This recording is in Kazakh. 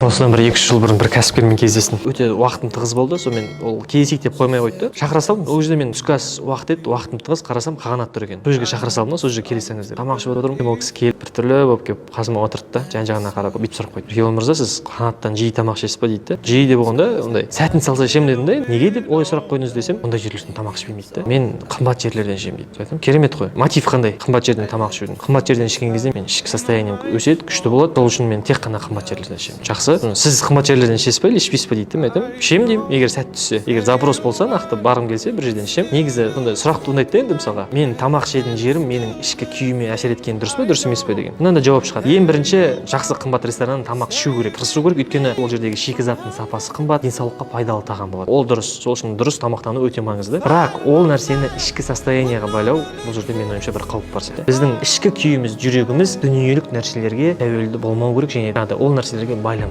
Осыдан бір 2-3 жыл бұрын бір кәсіпкермен кездестім. Өте уақытым тығыз болды, сонымен ол кездесейік деп қоймай қойды да, шақыра салдым. Ол жерде мен түскі ас уақыты еді, уақытым тығыз. Қарасам, Қағанат тұр екен. Сол жерге шақыра салдым да, сол жерге келе салыңыз деп. Тамақ ішіп отырмын. Ол кісі келіп, біртүрлі болып келіп, қасыма отырды да, жан жағына қарап, бүйтіп сұрақ қойды: «Еркебұлан мырза, сіз Қағанаттан жиі тамақ ішесіз ба?» — дейді да. «Жиі деп болғанда, ондай сәтін салса ішемін», — дедім да. «Неге деп олай сұрақ қойдыңыз?» — десем, «Ондай жерлерден тамақ ішпеймін», — дейді да. «Мен қымбат жерлерден ішемін», — дейді. Айтамын: «Керемет қой, мотив қандай қымбат жерден тамақ ішудің?» «Қымбат жерден ішкен кезде мен ішкі состоянием өседі, күшті болады. Сол үшін мен тек қана қымбат жерлерден ішемін». «Жақсы, сіз қымбат жерлерден ішесіз ба или ішпейсіз ба?» — дейді да. Мен айтамын: «Ішемін», — деймін. «Егер сәт түссе, егер запрос болса, нақты барғым келсе, бір жерден ішемін». Негізі сондай сұрақ туындайды да енді. Мысалға, менің тамақ ішетін жерім менің ішкі күйіме әсер еткені дұрыс па, дұрыс емес пе деген мынандай жауап шығады. Ең бірінші, жақсы қымбат рестораннан тамақ ішу керек, тырысу керек, өйткені ол жердегі шикізаттың сапасы қымбат, денсаулыққа пайдалы тағам болады. Ол дұрыс, сол үшін дұрыс тамақтану өте маңызды. Бірақ ол нәрсені ішкі состояние ға байлау, бұл жерде, менің ойымша, бір қауіп бар сияқты. Біздің ішкі күйіміз, жүрегіміз дүниелік нәрселерге тәуелді болмау керек және жаңағыдай ол нәрселерге байланбау.